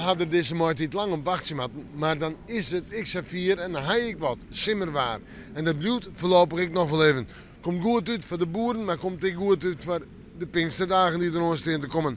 ha der dizze maitiid lang op wachtsje moatten, mar dan is it ek safier en dan ha je ek wat, simmerwaar. En dat bliuwt foarlopich ek noch wol even. Komt goed út foar de boeren, mar komt ek goed út foar de Pinksterdagen dy't deroan stean te kommen.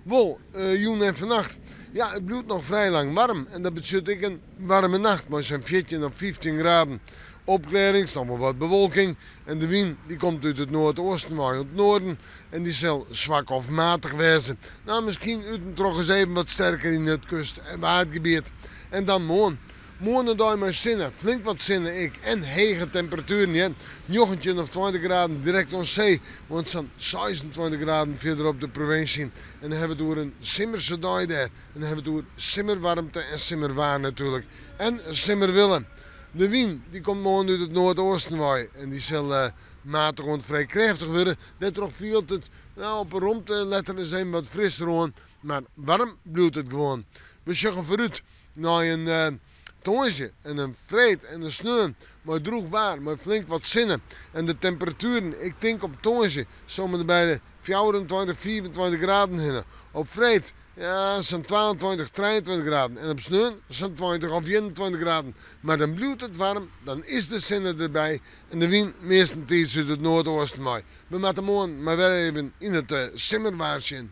Wol, jûn en fannacht, ja it bliuwt noch frij lang waarm en dat betsjut ek in waarme nacht mei sa'n 14 of 15 graden. Opklearrings, noch wol wat bewolking en de wyn dy komt út it noardeasten wei oant it noarden en dy sil swak of matich wêze. No, miskien út en troch ris even wat sterker yn it kust en waadgebiet. En dan moarn. Moarn in dei mei sinne, flink wat sinne ek en hege temperatueren hear. 19 of 20 graden direkt oan see, oant sa'n 26 graden fierder op de provinsje. En dan hawwe we it oer in simmerse dei dêr. En dan hawwe we it oer simmerwaarmte en simmerwaar natuerlik. En simmerwille. De wyn dy komt moarn út it noardeasten wei en dy sil matich oant frij krêftich wurde. Dêrtroch fielt it no, op 'e romte letter ris even wat frisser oan, mar waarm bliuwt it gewoan. We sjogge foarút nei in tongersdei en in freed en in sneon mei drûch waar, mei flink wat sinne. En de temperatueren, ik tink op tongersdei somme der by de 24, 25 graden hinne. Op freed ja, sa'n 22, 23 graden en op sneon sa'n 20 of 21 graden. Mar dan bliuwt it waarm, dan is de sinne derby en de wyn meastentiids út it noardeasten wei. We moatte moarn mar wer even yn it simmerwaar sjen.